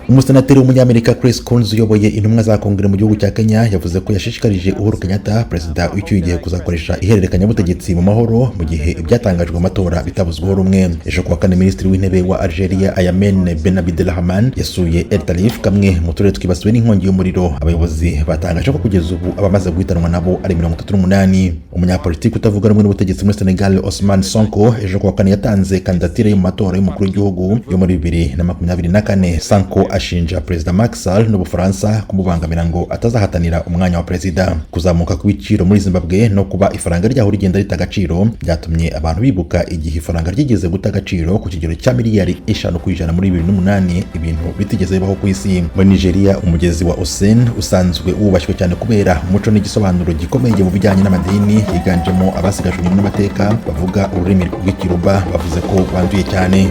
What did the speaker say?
Umusenateri w'Umunyamerika Chris Coons uyoboye intumwa za Kongere mu gihugu cya Kenya yavuze ko yashishikarije Uhuru Kenyatta, perezida w'icyuye igihe, kuzakoresha ihererekanyabutegetsi mu mahoro mu gihe ibyatangajwe mu matora bitavuzweho rumwe. Ejo kuwa kane, Minisitiri w'Intebe wa Algeria Aïmene Benabderrahmane yasuye El Tarif, kamwe mu turere twibasiwe n'inkongi y'umuriro. Abayobozi batangaje ko kugeza ubu abamaze guhitanwa nabo ari 38. Umunyapolitiki utavuga rumwe n'ubutegetsi muri Senegal, Ousmane Sonko, ejo kuwa kane yatanze kandidatire yo mu matora y'umukuru w'igihugu yo muri 2024. Sonko ashinja Perezida Macky Sall n'Ubufaransa kumubangamira ngo atazahatanira umwanya wa perezida. Kuzamuka kw'ibiciro muri Zimbabwe no kuba ifaranga ryaho rigenda rita agaciro byatumye abantu bibuka igihe ifaranga ryigeze guta agaciro ku kigero cya miliyari 5% muri 2008, ibintu bitigeze bibaho ku isi. Muri Nigeria, umugezi wa Osun usanzwe wubashywe cyane kubera umuco n'igisobanuro gikomeye mu bijyanye n'amadini yiganjemo abasigajwe inyuma n'amateka bavuga ururimi rw'Ikiruba, bavuze ko wanduye cyane.